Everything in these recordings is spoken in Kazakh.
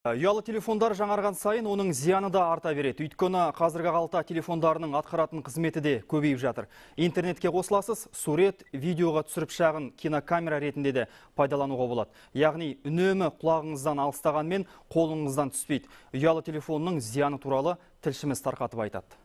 Ұялы телефондар жаңарған сайын оның зияны да арта береді. Өйткені қазіргі қалта телефондарының атқаратын қызметі де көбейіп жатыр. Интернетке қосыласыз, сурет, видеоға түсіріп шағын кинокамера ретінде де пайдалануға болады. Яғни үнемі құлағыңыздан алыстағанмен қолыңыздан түспейді. Ұялы телефонның зияны туралы тілшіміз тарқатып айтады.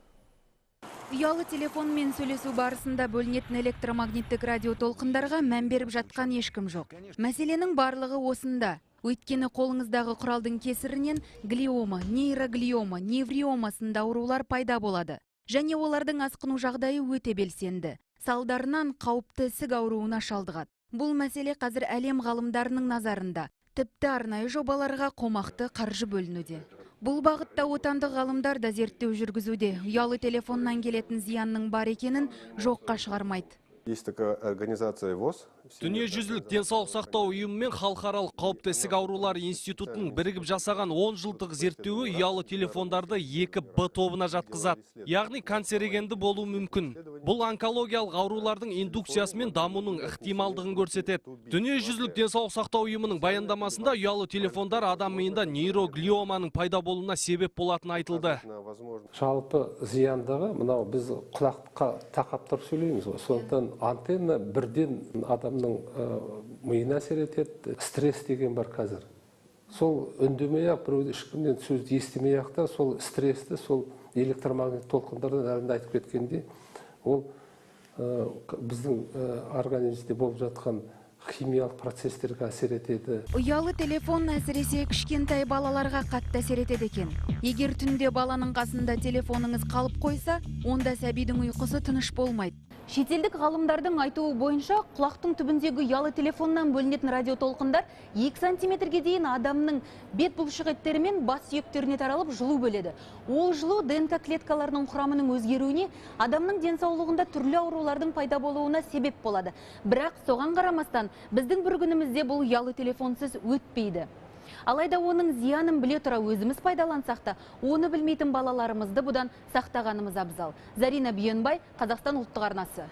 Ұялы телефонмен сөйлесу барысында бөлінетін электромагниттік радиотолқындарға мән беріп жатқан ешкім жоқ. Мәселенің барлығы осында. Өйткені қолыңыздағы құралдың кесірінен глиома, нейроглиома, невриома сынды аурулар пайда болады. Және олардың асқыну жағдайы өте белсенді. Салдарынан қауіпті ісік ауруына шалдығады. Бұл мәселе қазір әлем ғалымдарының назарында. Тіпті арнайы жобаларға қомақты қаржы бөлінуде. Бұл бағытта отандық ғалымдар да зерттеу жүргізуде. Ұялы телефоннан келетін зиянның бар екенін жоққа шығармайды. Есть такая организация ВОЗ. Дүниежүзілік денсаулық сақтау ұйымы мен халықаралық қауіпті ісік аурулары институтының бірігіп жасаған 10 жылдық зерттеуі ұялы телефондарды 2Б тобына жатқызады. Яғни канцерогенді болуы мүмкін. Бұл онкологиялық аурулардың индукциясы мен дамуының ықтималдығын көрсетеді. Дүниежүзілік денсаулық сақтау ұйымының баяндамасында ұялы телефондар адам миында нейроглиоманың пайда болуына себеп болатыны айтылды. Жалпы зияндығы мынау біз құлаққа тақап тұрып сөйлейміз ғой. Сондықтан антенна бірден адамның миына әсер етеді. Стресс деген бар қазір. Сол үндемей-ақ, біреуді ешкімнен сөзді естімей-ақ та сол стрессті, сол электромагнит толқындардан әлінде айтып кеткендей, ол біздің организмде болып жатқан химиялық процестерге әсер етеді. Ұялы телефон әсіресе кішкентай балаларға қатты әсер етеді екен. Егер түнде баланың қасында телефоныңыз қалып қойса, онда сәбидің ұйқысы тыныш болмайды. Шетелдік ғалымдардың айтуы бойынша құлақтың түбіндегі ұялы телефоннан бөлінетін радиотолқындар 2 сантиметрге дейін адамның бет бұлшық еттері мен бас сүйектеріне таралып жылу бөледі. Ол жылу ДНК клеткаларының құрамының өзгеруіне, адамның денсаулығында түрлі аурулардың пайда болуына себеп болады. Бірақ соған қарамастан біздің бір күнімізде бұл ұялы телефонсыз өтпейді. Алайда оның зиянын біле тұра өзіміз пайдалансақ та, оны білмейтін балаларымызды бұдан сақтағанымыз абзал. Зарина Бүйенбай, Қазақстан ұлттық арнасы.